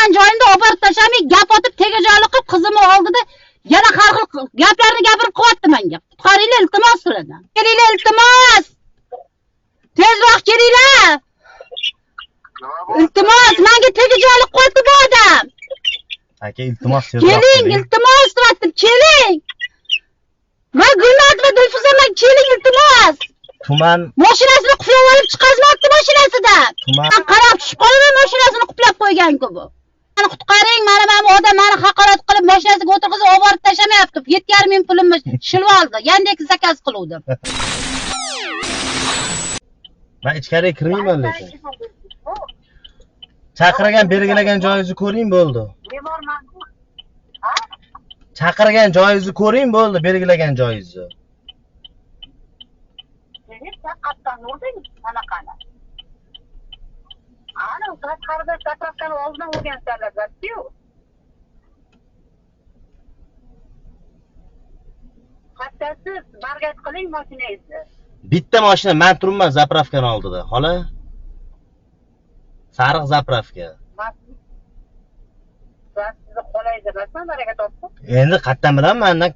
chaqirgan joyimda olib borib tashlamay, gap otib tegajog'lik qilib qizimni oldida yana har xil gaplarni gapirib qo'yapti menga. Qutqaringlar, iltimos sizlardan. Kelinglar, iltimos. Tezroq kelinglar. Iltimos, menga tegajog'lik qo'yapti bu odam. Aka, iltimos tezroq keling, iltimos deyaptim, keling. Men Gulnat va Dilfuzaman, keling iltimos. Tuman mashinasini qulflab olib chiqazmabdi mashinasidan. Tuman men qarab tushib qolaman, mashinasini qulflab qo'ygan-ku bu. Meni qutqaring, mana bu odam meni haqorat qilib mashinasiga o'tirg'izib olib borib tashlamayapti. 7,5 ming pulimni shilib oldi. Yandex zakaz qiluvdim. Men ichkariga kirmayman lekin. Chaqirgan, belgilagan joyingizni ko'ring bo'ldi. Chaqirgan joyingizni ko'ring bo'ldi, belgilagan joyingizni. Qattan urding anaqani. Ana tashqarida zapravkani oldidan urgansanlar-ku. Qattasiz, margat qiling mashinangizni. Bitta mashina, men turibman zapravkani oldida, xola. Sariq zapravka. Sizni xolangiz emasman, baraka topsin. Endi qatdan bilaman, mendan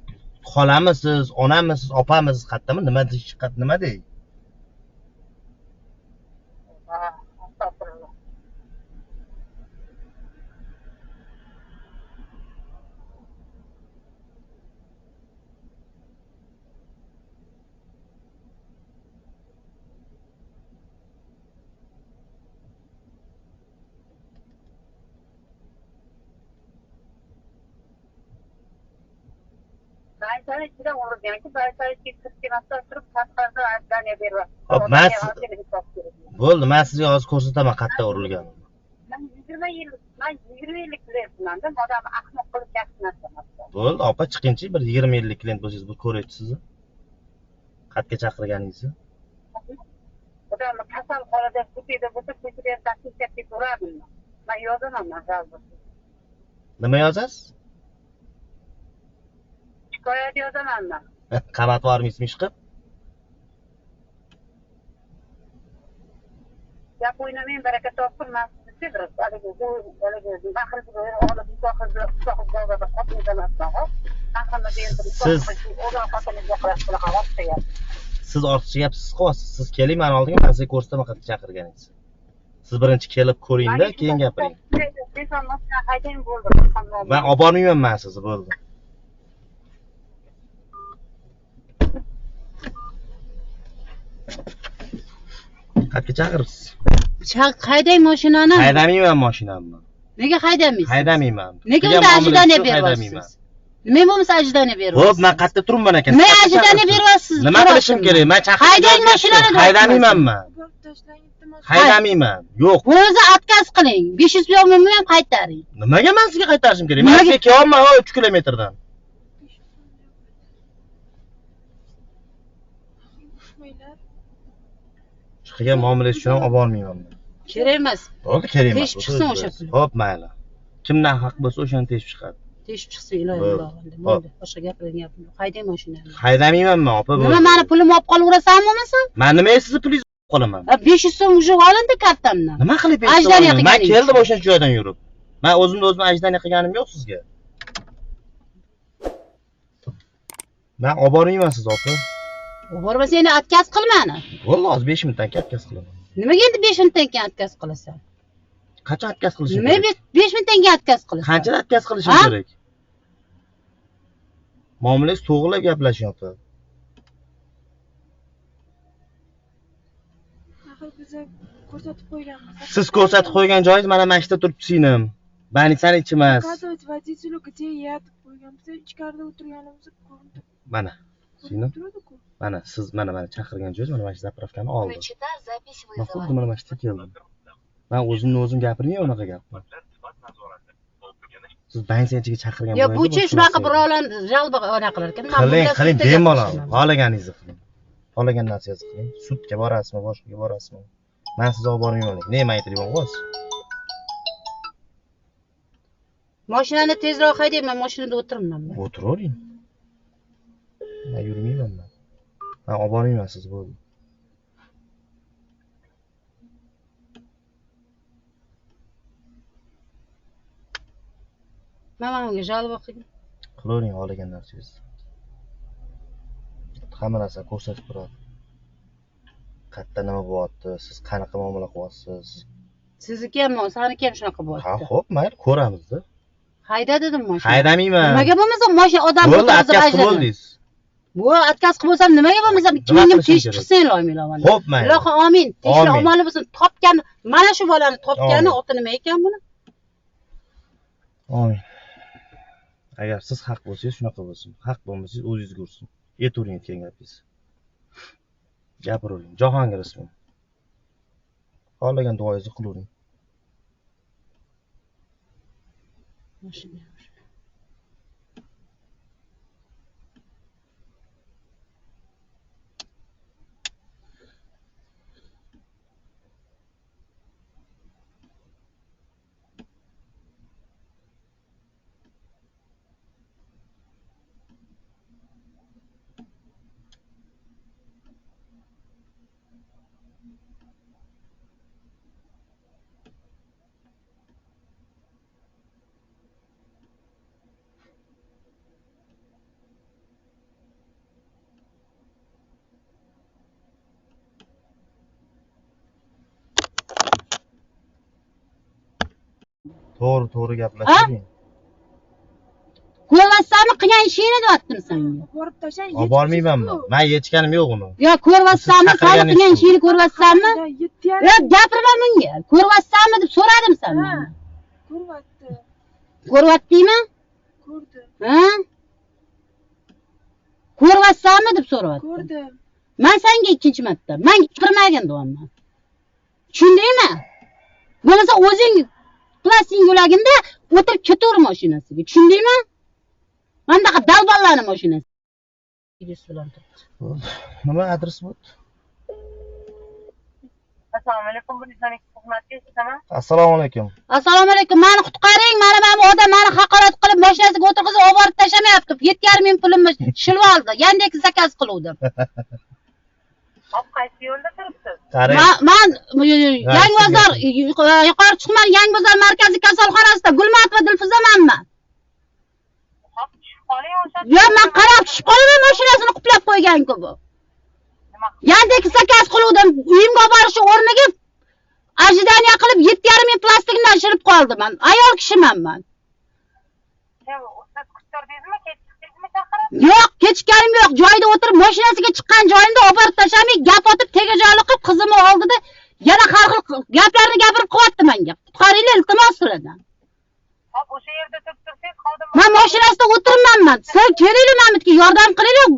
xolamisiz, onamisiz, opamisiz, qatdanmi nima deyish, nima dey? Astag'firulloh. Baytani ichida urilganki, baytani ichiga kirib kelmasdan turib tashqarida ajdaniya beryapti. Hop, men bo'ldi, men sizga hozir ko'rsataman qayerda urilganini. Men 20 yil, men 20 yillik klientman-da, odam ahmoq qilib yaxshi narsa emas. Bo'ldi, opa, chiqingchi, bir 20 yillik klient bo'lsangiz, bu ko'ryapsiz. Qayerga chaqirganingizni. Odamni kasal holida ko'chada bo'lsa, ko'chada ham taklif ketaverardim. Men yozaman, men жалоба. Nima yozasiz? Shikoyat yozaman men. Qamatib yubormaysizmi ish qilib? Gap o'ynamang, baraka topsin, men sizni sevirib, haligi mahrimni olib, nikohingizni bozorda xotin emasman, hop. Mahrimni berib, o'g'il xotiningizga qilasiz bunaqa ortiqcha gap. Siz ortiqcha gap siz qilyapsiz. Siz keling meni oldimga, men sizga ko'rsataman qayerga chaqirganingizni. Siz birinchi kelib ko'ringda, keyin gapiring. Haydang bo'ldi. Men olib bormayman men sizni, bo'ldi. Qayerga chaqiribsiz? Haydang mashinani. Haydamayman mashinamni. Nega haydamaysiz? Haydamayman. Nega unda ajdaniya beryapsiz? Nima bo'lmasa ajdaniya beryapsiz? Xo'p, men qayerda turibman ekan? Nima ajdaniya beryapsiz? Nima qilishim kerak? Men chaqirib haydang mashinani. Haydamayman men. Haydamayman. Yo'q. O'zi atkaz qiling. 500 so'mimni ham qaytaring. Nimaga men sizga qaytarishim kerak? Men sizga kelyapman 3 kilometrdan. Chiqgan muomalangiz uchun ham olib bormayman. Kerak emas. Bo'ldi, kerak emas. Teshib chiqsin o'sha pul. Xo'p, mayli. Kimdan haq bo'lsa o'shani teshib chiqadi. Teshib chiqsin, iloyim bo'ldi. Bo'ldi. Boshqa gapirgan gapim yo'q. Haydang mashinani. Haydamayman men, opa. Nima meni pulimni olib qolaverasanmi bo'lmasa? Men nimaga sizni pulingizni olib qolaman? 500 so'm уже olindi kartamdan. Nima qilib 500 so'm? Men keldim o'sha joydan yurib. Men o'zimni o'zim ajdaniya qilganim yo'q sizga. Men olib bormayman sizni, opa. Olib bormasa endi atkaz qilmani. Bo'ldi, hozir 5 minutdan keyin atkaz qilaman. Nimaga endi 5 minutdan keyin atkaz qilasan? Qachon atkaz qilishim kerak? Nima 5 minutdan keyin atkaz qilasan? Qanchada atkaz qilishim kerak? Muomalangiz to'g'rilab gaplashing, opa. Axir biz ko'rsatib qo'yganmiz. Siz ko'rsatib qo'ygan joyingiz mana mana shu yerda turibdi singlim. Больницani ichi emas. Показывать водителю, где я deb qo'yganmiz. Ichkarida o'tirganimizni ko'rinib turibdi. Mana, singlim. Mana siz mana chaqirgan joyingiz mana shu zapravkani oldi. Men xuddi mana shu yerga keldim. Men o'zimni o'zim gapirmayman unaqa gapni. Siz больница ichiga chaqirgan bo'lsangiz. Yo, buchi shunaqa birovlarni жалоба anaqa qilar ekan. Qiling, qiling, bemalol. Xohlaganingizni qiling. Xohlagan narsangizni qiling. Sudga borasizmi, boshqaga borasizmi? Men sizni olib bormayman. Ne menga telefon qo'yasiz? Mashinani tezroq haydang, men mashinada o'tiribman. O'tiravering. Men yurmayman men. Men olib bormayman sizni, bo'ldi. Man unga жалоба qildim. Qilavering xohlagan narsangizni. Hamma narsani ko'rsatib turadi. Qayerda nima bo'lyapti, siz qanaqa muomala qilyapsiz? Sizniki ham, saniki ham shunaqa Ha, bo'lyapti. xo'p, mayli, ko'ramiz-da. Hayda dedim mashina. Haydamayman. Nimaga bo'lmasa mashina odam Bo'ldi, o'tkazib отказ qilib ajratadi. bo'ldingiz. Bu отказ qilib bo'lsam nimaga bo'lmasam Nima 2000 qilishim teshib kerak? chiqsin ilohim ilohim. Xo'p, mayli. Ilohi amin. Teshiklar Amin. omonli bo'lsin. Topgan mana shu bolani topgani Amin. oti nima ekan buni? Amin. Agar siz haq bo'lsangiz shunaqa bo'lsin. Haq bo'lmasangiz o'zingizga ursin. Aytavering aytgan gapingizni. Gapiravering. Jahongir ismim. Xohlagan duoyingizni qilavering. Mashina. To'g'ri, to'g'ri gaplashing. Ko'ryapsanmi qilgan ishingni deyaptim senga. Borib tashlang. Olib bormayman man. Men yechganim yo'q uni. Yo, ko'ryapsanmi Siz sani chaqirganingiz qilgan shu. ishingni ko'ryapsanmi? Yetti Yo, gapirma bunga. Ko'ryapsanmi deb so'radim sendan. Ko'ryapti. Ko'ryaptimi? Ko'rdim. Ha? Ko'ryapsanmi deb so'rayapti. Ko'rdim. Men senga ikkinchi marta. Men gapirmagin deyapman. Tushundingmi? Bo'lmasa o'zing plastik yo'lagida o'tirib ketaver mashinasiga. Tushundingmi? Mana bunaqa dalballarni mashinasi. Videosi bilan turibdi. Bo'ldi. Nima adres bu? Assalomu alaykum, bu xizmatga eshitaman. Assalomu alaykum. Assalomu alaykum. Meni qutqaring. Mana bu odam meni haqorat qilib mashinasiga o'tirg'izib olib borib tashlamayapti. 7,5 ming pulimni shilib oldi. Yandex zakaz qiluvdim. Hop, qaysi yo'lda turibsiz? Qarang. Man Yangi bozor, yuqori chiqman, Yangi bozor markaziy kasalxonasida Gulmatova Dilfuzamanman. Hop, tushib qoling o'sha. Yo, man qarab tushib qolaman, mashinasini quplab qo'ygan-ku bu. Nima Yandex zakaz qiluvdim. Uyimga olib borish o'rniga ожидание qilib 7,5 ming plastikdan shirib qoldim man. Ayol kishiman man. Siz kuttirdingizmi, kechikdingizmi chaqirib? Yo'q, kechikkanim yo'q. Joyida o'tirib mashinasiga chiqqan joyimda olib borib tashlamay, gap otib tegajog'lik qilib qizimni oldida yana har xil gaplarni gapirib qo'yapti menga. Qutqaringlar, iltimos sizlardan. Hop, o'sha yerda turib tursangiz, xodim Man mashinasida o'tiribman man. Sizlar kelinglar mana bu yerga, yordam qilinglar.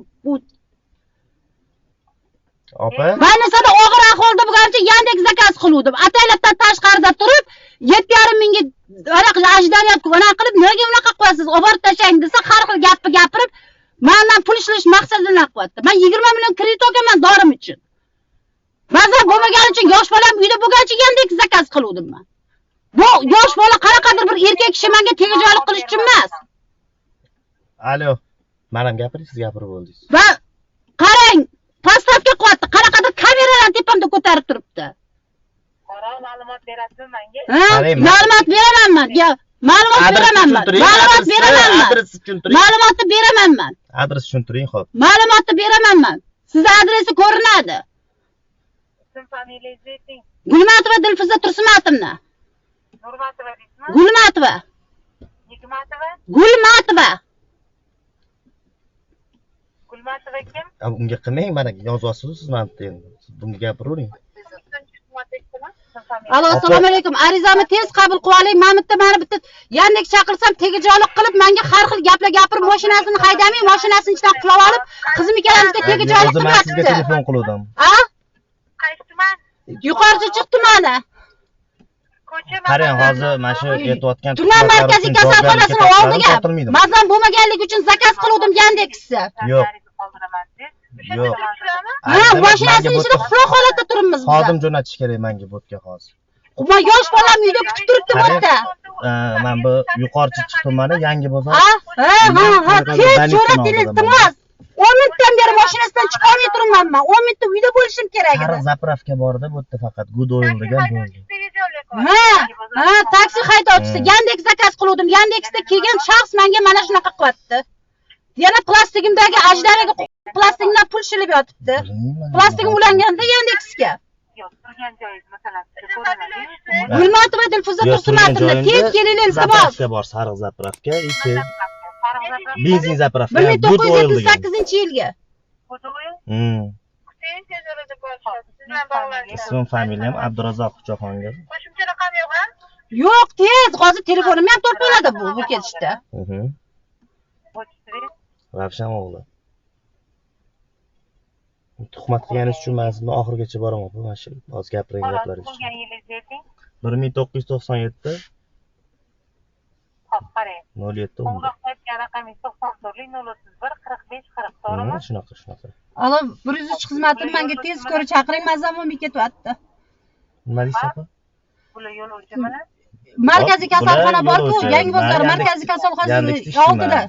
Opa, Больницада og'ir ahvolda bo'lgancha Yandex zakaz qiluvdim. Ataylabdan tashqarida turib 7,5 mingga anaqa ожидание anaqa qilib, nimaga bunaqa qilyapsiz? Olib borib tashlang desa, har xil gapni gapirib, mendan pul ishlash maqsadida qilyapti. Men 20 million kredit olganman dorim uchun. Ba'zan bo'lmagani uchun yosh bolam uyda bo'lgancha Yandex zakaz qiluvdim men. Bu yosh bola qanaqadir bir erkak kishi menga tegajog'lik qilish uchun emas. Alo. Men ham gapiring, siz gapirib bo'ldingiz. Va qarang, podstavka qilyapti. Qanaqadir kameralarni tepamda ko'tarib turibdi. Qora ma'lumot berasizmi menga? Ha? Qarang, Ma'lumot beraman man. Ya, ma'lumot Adresni beraman man. tushuntiring, Ma'lumot beraman man. Adresni tushuntiring. Ma'lumotni beraman man. Adres tushuntiring, xo'p. Ma'lumotni beraman man. Sizni adresi ko'rinadi. Ism familiyangizni ayting. Gulmatova Dilfuza Tursumatovna. Nurmatova deysizmi? Gulmatova. Nigmatova? Gulmatova. Gulmatova kim? A, unga qilmang, mana yozyapsiz siz mana bu yerda endi. Siz bunga gapiravering. Ism Alo, assalomu alaykum. Arizamni tez qabul qilib oling. Mana bitta mana bitta Yandex chaqirsam tegajoqlik qilib menga har xil gaplar gapirib mashinasini haydamay, mashinasini ichidan qulab olib, qizim ikkalamizga tegajoqlik O'zi qilib men sizga yotibdi. telefon qiluvdim. A? Qaysi tuman? Yuqori Chirchiq tumani. Ko'cha Qarang, hozir mana shu aytayotgan Tuman tuhmatlar markaziy uchun kasalxonasini javobgarlikka oldiga tortilmaydimi? mazam bo'lmaganligi uchun zakaz qiluvdim Yandexni. Yo'q. Qoldiraman deb. Yo'q. Ha, Ariza emas, mashinasini menga ichida bu- qulf holatda turibmiz biz. Xodim jo'natish kerak menga bu yerga hozir. Man yosh bolam uyda kutib turibdi bu Qarang. yerda. Mana bu Yuqori Chirchiq tumani, Yangi bozor. Ha? Ha, ha, ha, tez Больницani jo'nating oldida iltimos. 10 minutdan beri mashinasidan chiqolmay turibman men. 10 minutda uyda bo'lishim kerak edi. Sariq zapravka borda, bu yerda faqat Good Oil degan bo'ldi. Ha, ha, taksi haydovchisi Yandex zakaz qiluvdim. Yandexda kelgan shaxs menga mana shunaqa qilyapti. Yana plastigimdagi ajdariga plastigimdan pul shilib yotibdi. Plastigim ulanganda Yandexga. Yo'q, turgan joyingiz masalan ko'rinadi. Gulmatova Dilfuza Tursumatovna, tez kelinglar iltimos. Zapravka bor, sariq zapravka, ikki benzin zapravka, Good Oil degan. 1978-yilga. Good Oil? Hmm. Ismim, familiyam Abdurazzoq Jahongir. Qo'shimcha raqam yo'q-a? Yo'q, tez, hozir telefonimni ham to'lib bo'ladi bu ketishda. Ravshan o'g'li. Tuhmat qilganingiz uchun men sizni oxirigacha boraman, bu mana shu hozir gapirgan gaplaringiz uchun. 1997. Xo'p, qarang. 07. Qo'ng'iroq qilayotgan raqamingiz 94 031 45 40, to'g'rimi? Shunaqa, shunaqa. Alo, 103 xizmatim menga tez ko'ra chaqiring, mazam bo'lmay ketyapti. Nima deysiz opa? Bular yo'lovchimi? Markaziy kasalxona bor-ku, Yangi bozor markaziy kasalxonasi oldida.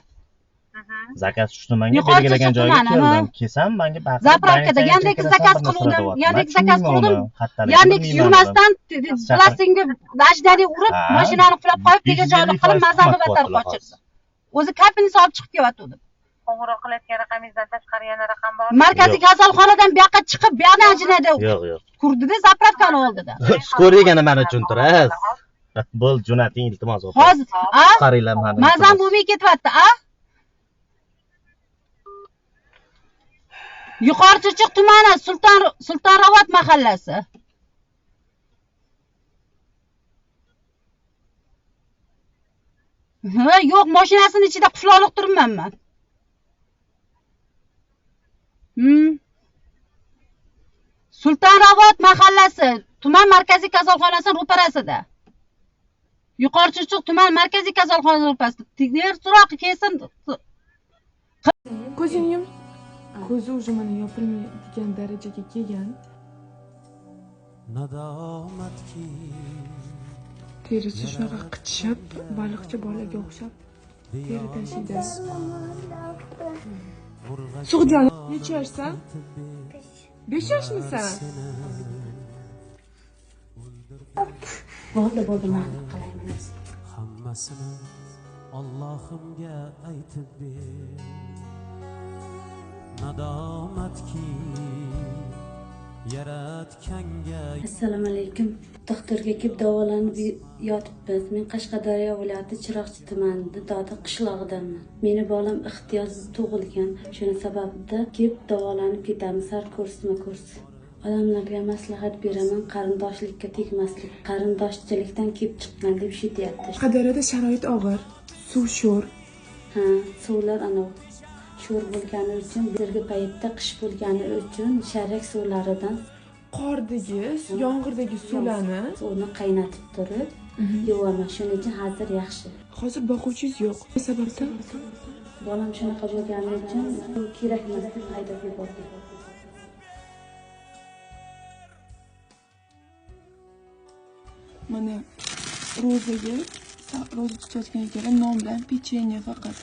Zakaz tushdi menga, belgilagan joyga keldim. Kelsam menga baqirib, zapravkada Yandex zakaz qiluvdim, Yandex zakaz qiluvdim. Yandex yurmasdan plastikga ajdari urib, mashinani qulab qo'yib, tegajoylik qilib, mazamni battar qochirdi. O'zi kapini olib chiqib kelyotdi. Qo'ng'iroq qilayotgan raqamingizdan tashqari yana raqam bormi? Markaziy kasalxonadan bu yoqqa chiqib, bu yoqdan ajinada. Yo'q, yo'q. Kurdida zapravkani oldida. Skoregani mana tushuntirasiz. Bo'l, jo'nating iltimos opa. Hozir, a? Qaranglar mani. Mazam bo'lmay ketyapti, a? Yuqori Chirchiq tumani, Sultonravot mahallasi. Ha, yo'q, mashinasini ichida qulflovliq turibman men. Sultonravot mahallasi, tuman markaziy kasalxonasining ro'parasida. Yuqori Chirchiq tuman markaziy kasalxonasi ro'parasida. Tezroq kelsin. Ko'zingni yum. Ko'zi уже mana yopilmaydigan darajaga kelgan. Terisi shunaqa qichishib, baliqchi bolaga o'xshab teri tashiydi. Sug'jon, necha yoshsan? 5 yoshmisan? Bo'ldi, bo'ldi, men qalayman. Hammasini Allohimga aytib ber. Nadomatki yaratganga. Assalomu alaykum. Doktorga kelib davolanib yotibmiz. Men Qashqadaryo viloyati Chiroqchi tumanida Dodi qishlog'idanman. Meni bolam ehtiyojsiz tug'ilgan. Shuni sababida kelib davolanib ketamiz har kursma-kurs. Odamlarga maslahat beraman, qarindoshlikka tegmaslik, qarindoshchilikdan kelib chiqqan deb eshityapti. Qashqadaryoda sharoit og'ir, suv sho'r. Ha, suvlar ana sho'r bo'lgani uchun, birgi paytda qish bo'lgani uchun sharak suvlaridan qordagi, yomg'irdagi suvlarni suvni qaynatib turib yuvaman. Shuning uchun hozir yaxshi. Hozir boquvchingiz yo'q. Nima sababdan? Bolam shunaqa bo'lgani uchun kerak emas deb haydab yubordim. Mana ro'zaga, ro'za tutayotgan ekanlar, non bilan pechenye faqat.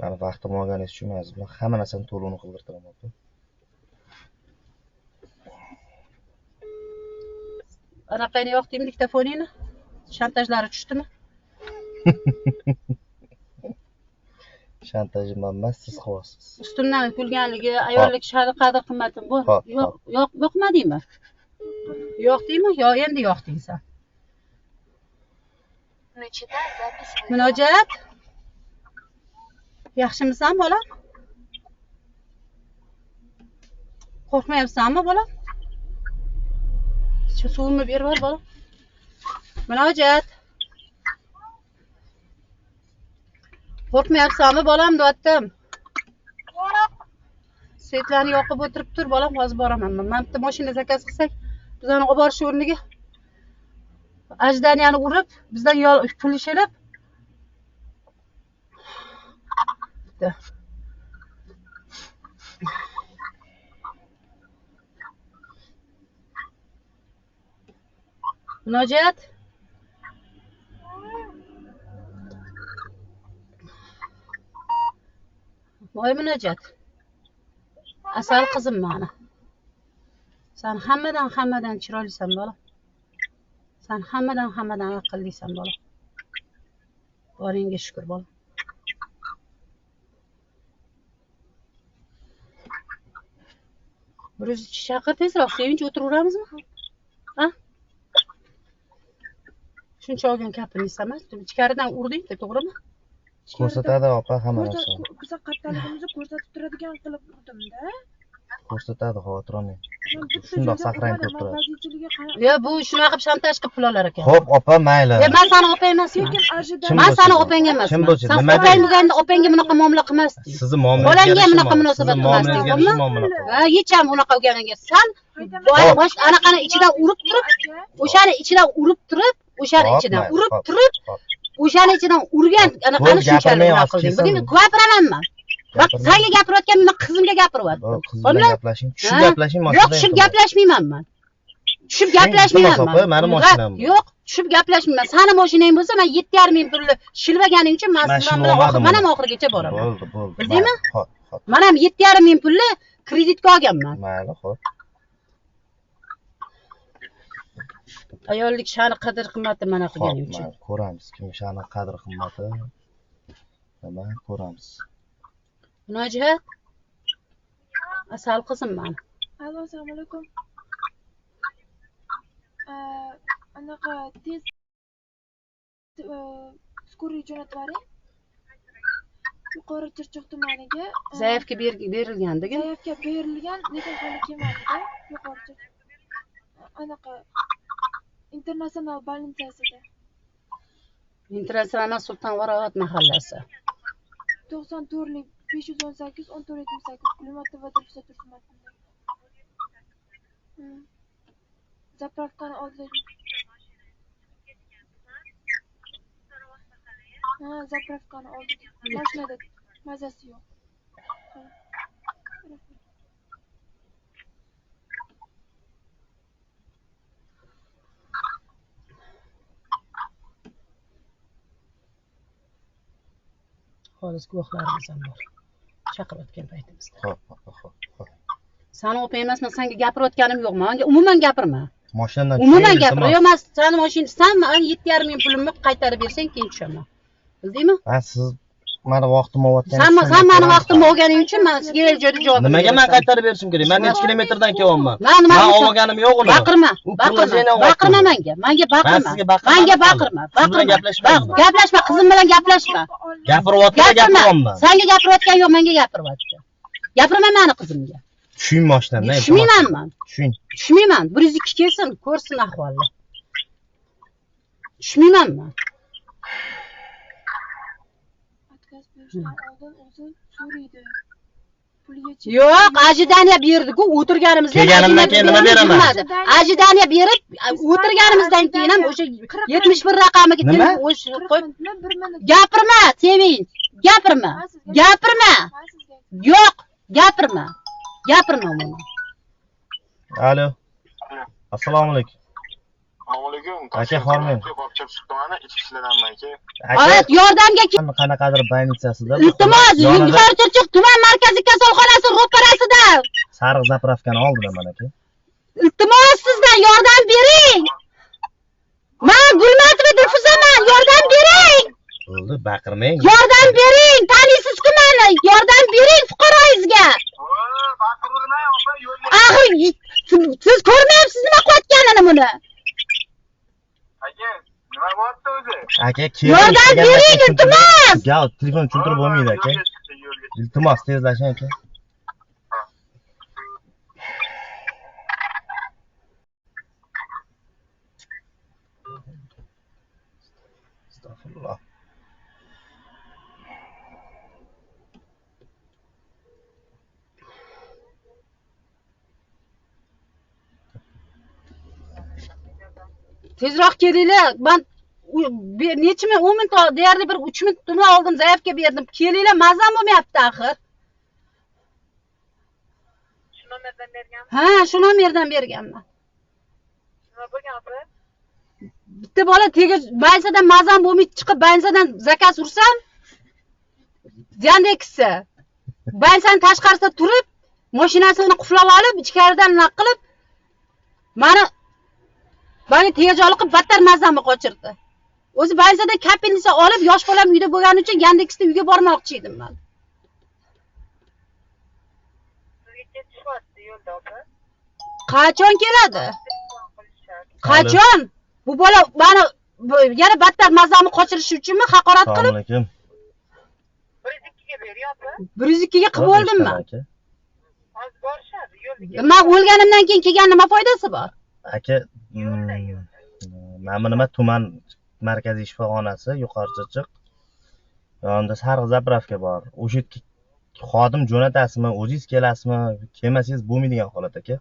Mani vaqtim olganingiz uchun men siz bilan hamma narsani to'lovini qildirtiraman. Anaqani yoqdingmi diktofoningni? Shantajlari tushdimi? Shantajim emas, siz qilyapsiz. Ustimdan kulganligi, ayollik sha'ni qadr qimmatim bu. Yo'q, yo'q, yoqmadingmi? Yoqdingmi? Yo, endi yoqding sen. Munojat. Yaxshimisan bolam? Qo'rqmayapsanmi bolam? Shu suvimni berib yubor bolam. Munojat. Qo'rqmayapsanmi bolam deyaptim. Svetlarni yoqib o'tirib tur bolam, hozir boraman men. Mana bitta mashina zakaz qilsak, bizani olib borish o'rniga ajdaniyani urib, bizdan pul ishilib. Munojat. Voy Munojat. Asal qizim mani. Sen hammadan chiroylisan bola. Sen hammadan aqllisan bola. Boringga shukr bola. Bir o'zi chaqir tezroq, Sevinch o'tiraveramizmi? Ha? Shuncha olgan kapini emas, ichkaridan urding-da, to'g'rimi? Ko'rsatadi opa hamma narsani. Biz qattaligimizni ko'rsatib turadigan qilib urdim-da. Ko'rsatadi, xavotir olmang. Shundoq saqrang ko'p turadi. Yo, bu shunaqa qilib shantaj qilib pul olar ekan. Xo'p, opa, mayli. Yo, men seni opang emasman. Men seni opang emasman. Sen opang bo'lganda opangga bunaqa muomala qilmasding. Sizni muomalangizga bolangga bunaqa munosabat qilmasding. Ha, hech ham unaqa bo'lganiga san bosh anaqani ichidan urib turib, o'shani ichidan urib turib, o'shani ichidan urib turib, o'shani ichidan urgan anaqani shunchalik unaqa qilding. Bugun gapiraman men. Bak senga gapirayotgan men qizimga gapiryaptim. Qiz bilan gaplashing, tushib gaplashing mashinada. Yo'q, tushib gaplashmayman men. Tushib gaplashmayman men. Meni mashinam. Yo'q, tushib gaplashmayman. Seni mashinang bo'lsa, men 7,5 ming pulni shilvaganing uchun men sizlar bilan men ham oxirigacha boraman. Bo'ldi, bo'ldi. Bildingmi? Xo'p, xo'p. Men ham 7,5 ming pulni kreditga olganman. Mayli, xo'p. Ayollik sha'ni qadr qimmati mana qilganing uchun. Xo'p, ko'ramiz kim sha'ni qadr qimmati. Nima ko'ramiz. Munojat. Asal qizim meni. Alo, assalomu alaykum. Anaqa tez skoriy jo'natib yuboring. Yuqori Chirchiq tumaniga Zaifga berilgan degan. Zaifga berilgan, lekin hali kelmadi-da. Yuqori Chirchiq. Anaqa Internasional больницасida. Internasional Sulton Varovat mahallasi. 94 518 1478 Gulmatova Dilfuza Tursunmatova. Zapravkani oldida. Ha, zapravkani oldida. Mashinada mazasi yo'q. Xolis guvohlarimiz ham bor. Chaqirayotgan paytimizda. Xo'p, xo'p, xo'p. Seni opang emasman, senga gapirayotganim yo'q. Menga umuman gapirma. Mashinadan umuman gapirma. Yo'q, men seni mashina, sen menga 7,5 ming pulimni qaytarib bersang, keyin tushaman. Bildingmi? Ha, siz meni vaqtimni olayotganingiz uchun. Sen meni vaqtimni olganing uchun men sizga el joyda javob beraman. Nimaga men qaytarib berishim kerak? Men necha kilometrdan kelyapman? Men olganim yo'q uni. Baqirma. Baqirma. Baqirma menga. Menga baqirma. Menga baqirma. Baqirma. Gaplashma, qizim bilan gaplashma. Gapiryapti, gapiryapman. Senga gapirayotgan yo'q, menga gapiryapti. Gapirma meni qizimga. Tushing mashinadan. Tushmayman men. Tushing. Tushmayman. 102 kelsin, ko'rsin ahvolni. Tushmayman men. Oldin o'zi so'raydi. Yo'q, ajidaniya berdi-ku, o'tirganimizdan kelganimdan keyin nima beraman? Ajidaniya berib, o'tirganimizdan keyin ham o'sha 71 raqamiga telefon o'sha qo'yib gapirma, Sevinch, gapirma. Gapirma. Yo'q, gapirma. Gapirma umuman. Alo. Assalomu alaykum. Assalomu alaykum. Aka, hormang. Chirchiq tumani ichki ishlardanman aka. Ayt, yordamga qanaqadir больницасida. Iltimos, Yuqori Chirchiq tuman markaziy kasalxonasi ro'parasida. Sariq zapravkani oldidaman aka. Iltimos, sizdan yordam bering. Men Gulmatova Dilfuzaman, yordam bering. Bo'ldi, baqirmang. Yordam bering, taniysiz-ku meni. Yordam bering fuqaroyingizga. Baqirmang, opa, yo'lga. Axir siz ko'rmayapsiz nima qilayotganini buni. Aka, nima bo'lyapti o'zi? Aka, keling. Yordam bering, iltimos. Ya, telefon tushuntirib bo'lmaydi aka. Iltimos, tezlashing aka. Astagfirullah. Tezroq kelinglar. Men necha minut, 10 minut deyarli bir 3 minut bundan oldin zaifga berdim. Kelinglar, mazam bo'lmayapti axir. Shu nomerdan berganmi? Ha, shu nomerdan berganman. Nima bo'lgan opa? Bitta bola tegi bansadan mazam bo'lmay chiqib, bansadan zakaz ursam, Yandex'i. Больницani tashqarisida turib, mashinasini qulflab olib, ichkaridan nima qilib, mani tegajog'lik qilib battar mazamni qochirdi. O'zi больницada kapelnitsa olib, yosh bolam uyda bo'lgani uchun Yandexda uyga bormoqchi edim men. Qachon keladi? Qachon? Bu bola mani yana battar mazamni qochirish uchunmi haqorat qilib? Assalomu alaykum. 102 ga bering opa. 102 ga qilib bo'ldim men. Hozir borishadi yo'lda. Men o'lganimdan keyin kelgan nima foydasi bor? Aka, mana nima tuman markaziy shifoxonasi yuqori Chirchiq. Yonida sariq zapravka bor. O'sha yerga xodim jo'natasizmi, o'zingiz kelasizmi, kelmasangiz bo'lmaydigan holat aka.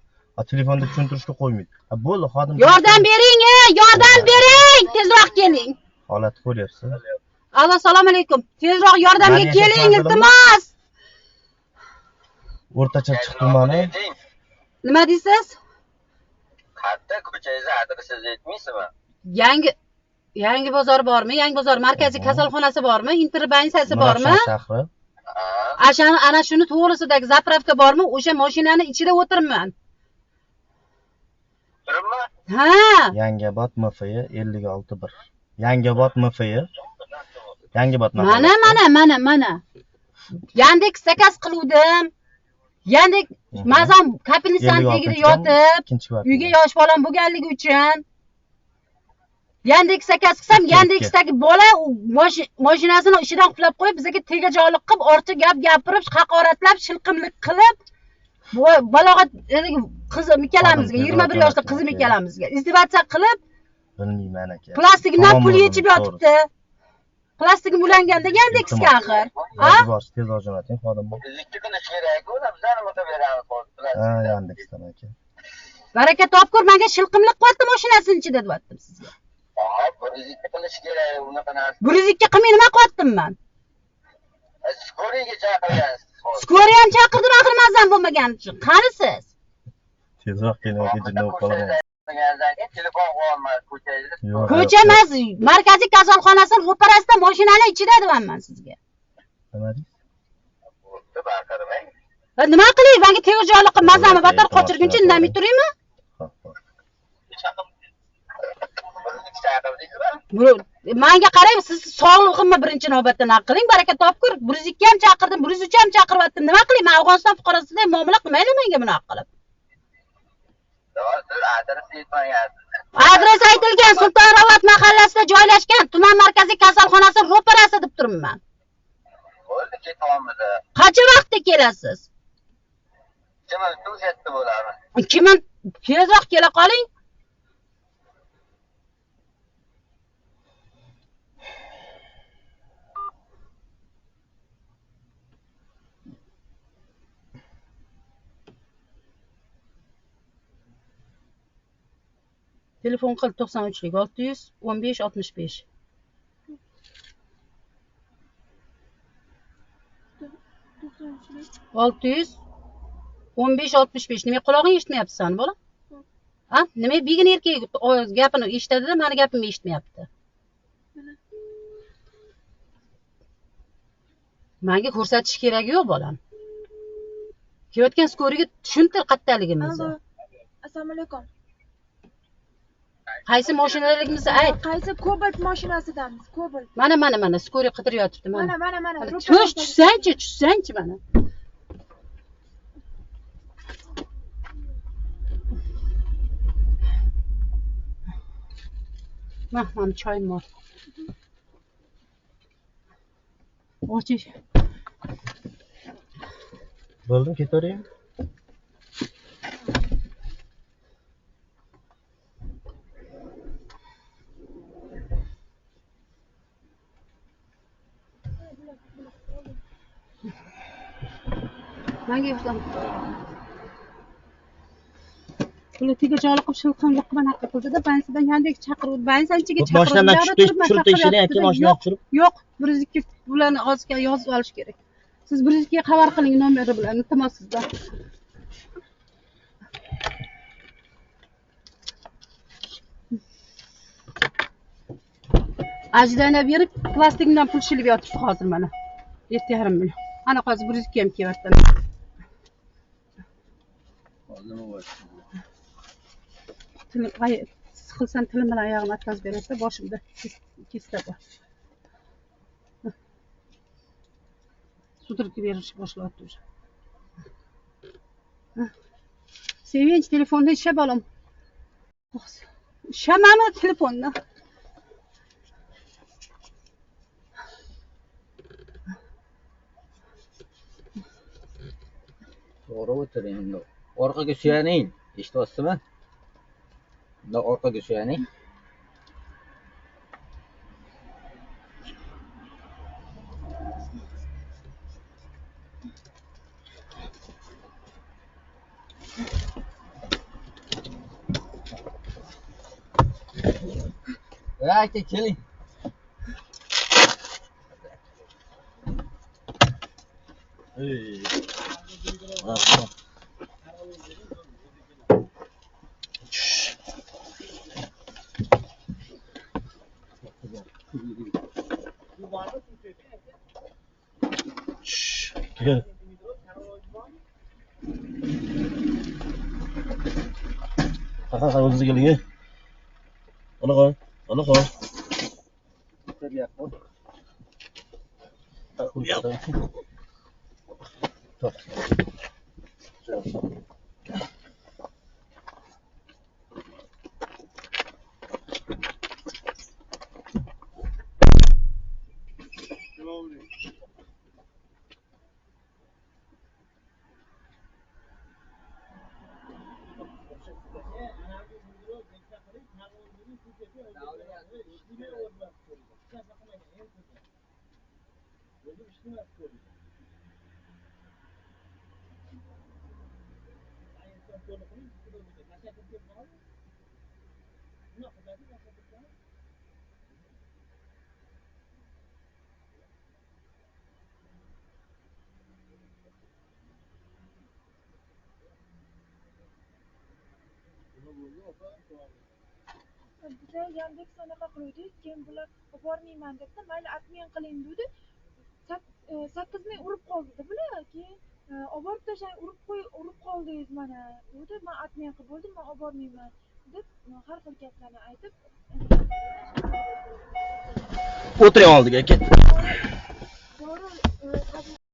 Telefonda tushuntirishga qo'ymaydi. Bo'ldi, xodim. Yordam bering, yordam bering, tezroq keling. Holatni ko'ryapsiz. Alo, assalomu alaykum. Tezroq yordamga keling, iltimos. O'rta Chirchiq tumani. Nima deysiz? Qayerda ko'changizni adresingizni aytmaysizmi? Yangi bozor bormi? Yangi bozor markaziy kasalxonasi bormi? Interbansiyasi bormi? Shahri. Ana shuni to'g'risidagi zapravka bormi? O'sha mashinani ichida o'tiribman. Turibmi? Ha. Yangiobod MFY 56-1. Yangiobod MFY. Yangiobod mahallasi. Mana. Yandex zakaz qiluvdim. Yandex mazam kapelnitsani tagida yotib, uyga yosh bolam bo'lganligi uchun Yandex zakaz qilsam, Yandexdagi bola mashinasini ishidan qulflab qo'yib, bizga tegajog'lik qilib, ortiqcha gap gapirib, haqoratlab, shilqimlik qilib, balog'at qizim ikkalamizga, 21 yoshli qizim ikkalamizga izdivatsiya qilib, bilmayman aka. Plastigimdan pul yechib yotibdi. Plastigim ulanganda Yandexga axir. Ha? Tezroq jo'nating, xodim bor. 102 qilish kerak-ku, bizlar nima qilib beramiz hozir? Ha, Yandexdan aka. Baraka topkur, menga shilqimlik qilyapti mashinasini ichida deyaptim sizga. Hop, 102 qilish kerak, unaqa narsa. 102 qilmay nima qilyaptim men? Skoriga chaqirgansiz. Skoriy ham chaqirdim, axir mazam bo'lmagani uchun. Qani siz? Tezroq keling, aka, jinni bo'lib qolaman. Telefon qo'yolmadi ko'changizda. Ko'cha emas, markaziy kasalxonasining ro'parasida mashinani ichida deyapman sizga. Nima deysiz? Bo'ldi, baqirmang. Nima qilay? Menga tegajog'lik qilib mazamni battar qochirguncha indamay turaymi? Menga qarang, siz sog'lig'imni birinchi navbatda naq qiling, baraka topkur. 102 ham chaqirdim, 103 ham chaqiryaptim. Nima qilay? Men Afg'oniston fuqarosiday muomala qilmaylar menga bunaqa qilib. Adres aytilgan, Sulton Ravat mahallasida joylashgan tuman markaziy kasalxonasi ro'parasi deb turibman. Bo'ldi, ketyapmiz. Qancha vaqtda kelasiz? 2 minutda o'sha yerda bo'lamiz. 2 minut tezroq kela qoling. Telefon qil 93lik 615 65. 615 65. Nima qulog'ing eshitmayapsan, bola? Ha? Nima begin erkak gapini eshitadi-da, meni gapimni eshitmayapti. Menga ko'rsatish keragi yo'q, bolam. Kelayotgan skoriga tushuntir qattaligimizni. Assalomu alaykum. Qaysi mashinaligimizni ayt. Qaysi Cobalt mashinasidamiz? Cobalt. Mana skoriy qidirib yotibdi mana. Mana. Tushsanchi mana. Mana choyim bor. Ochish. Bo'ldim, ketaveraymi? Menga yordam. Bular tegajog'lik qilib shilqimlik qilib anaqa qildida, bansidan Yandex chaqirib, bansidan ichiga chaqirib. Mashinadan tushirib tekshiring aka, mashinadan tushirib. Yo'q, 102 bularni hozir yozib olish kerak. Siz 102 ga xabar qiling nomeri bilan, iltimos sizdan. Ajdana berib, plastikdan pul shilib yotibdi hozir mana. 7,5 million. Ana hozir 102 ham kelyapti. Tilim, siqilsam tilim bilan oyog'imni atkazib beradi, boshimda kista bor. Sudraga berish boshlayapti уже. Sevinch telefonda isha bolam. Ishamami telefonni? To'g'ri o'tiring endi. Orqaga suyaning. Eshityapsizmi? Bundoq orqaga suyaning. Aka keling. Ey. Tugadi. Qara, qara, o'zingizga keling. Ona qo'y, ona qo'y. Biza Yandex anaqa qiluvdik, keyin bular olib bormayman debdi, mayli отмен qiling dedi. 8000 urib qoldi bular, keyin olib borib tashlang, urib qo'y, urib qoldingiz mana dedi, men отмен qilib bo'ldim, men olib bormayman deb har xil gaplarni aytib. O'tiring oldiga, aka. Dori